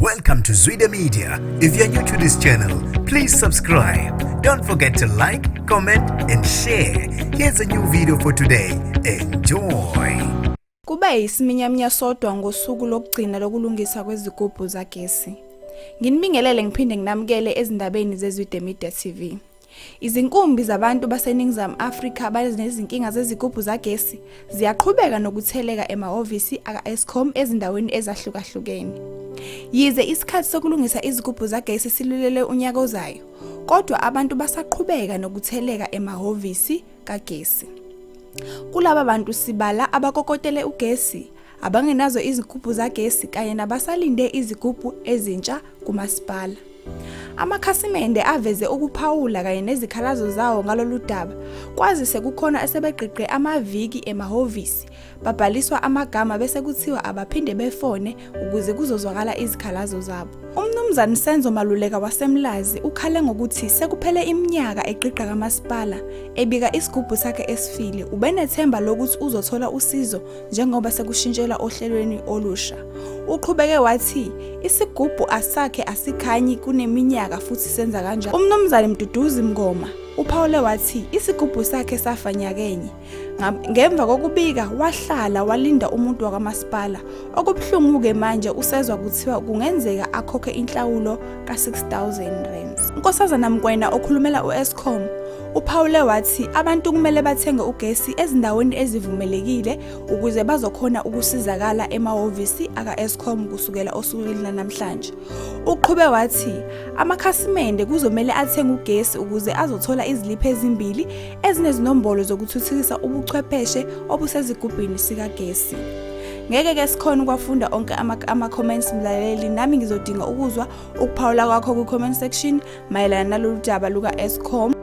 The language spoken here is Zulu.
Welcome to Zwida Media. If you're new to this channel, please subscribe. Don't forget to like, comment, and share. Here's a new video for today. Enjoy. Kube yisiminyaminya sodwa ngosuku lokugcina lokulungiswa kwezigubhu zagesi. Nginibingelele ngiphinde nginamukele ezindabeni zeZwide Media TV. Izinkumbi zabantu baseNingizimu Afrika abanezinkinga zezigubhu zagesi ziyaqhubeka nokutheleka emahhovisi aka-Eskom ezindaweni ezahlukahlukene. Yize isikhathi sokulungisa izigubhu zagesi silulelwe unyaka ozayo, kodwa abantu basaqhubeka nokutheleka emahhovisi kagesi. Kulaba bantu sibala abakokotele ugesi, abangenazo izigubhu zagesi kanye nabasalinde izigubhu ezintsha kumasipala. Amakhasimende aveze ukuphawula kanye nezikhalazo zawo ngalolu daba, kwazise kukhona esebegqigqe amaviki emahhovisi, babhaliswa amagama bese kuthiwa abaphinde befone ukuze kuzozwakala izikhalazo zabo. UMnumzane Senzo Maluleka waseMlazi ukhale ngokuthi sekuphele iminyaka egqigqa kamasipala ebika isigubhu sakhe esifile, ubenethemba lokuthi uzothola usizo njengoba sekushintshelwa ohlelweni olusha. Uqhubeke wathi isigubhu asakhe asikhanyi kuneminyaka futhi senza kanjalo. UMnumzane Mduduzi Mngoma uphawule wathi isigubhu sakhe safa nyakenye. Ngemva kokubika wahlala walinda umuntu wakamasipala. Okubuhlungu-ke manje usezwa kuthiwa kungenzeka akhokhe inhlawulo ka-6000 rands. UNkosazana Mkwena okhulumela u-Eskom uphawule wathi abantu kumele bathenge ugesi ezindaweni ezivumelekile ukuze bazokhona ukusizakala emahhovisi aka-Eskom kusukela osukwini lanamhlanje. Uqhube wathi amakhasimende kuzomele athenge ugesi ukuze azothola iziliphi ezimbili ezinezinombolo zokuthuthukisa ubuchwepheshe obusezigubhini sikagesi. Ngeke ke sikhona ukwafunda onke ama-comments mlaleli, nami ngizodinga ukuzwa ukuphawula kwakho kwi-comment section mayelana nalolu daba luka-Eskom.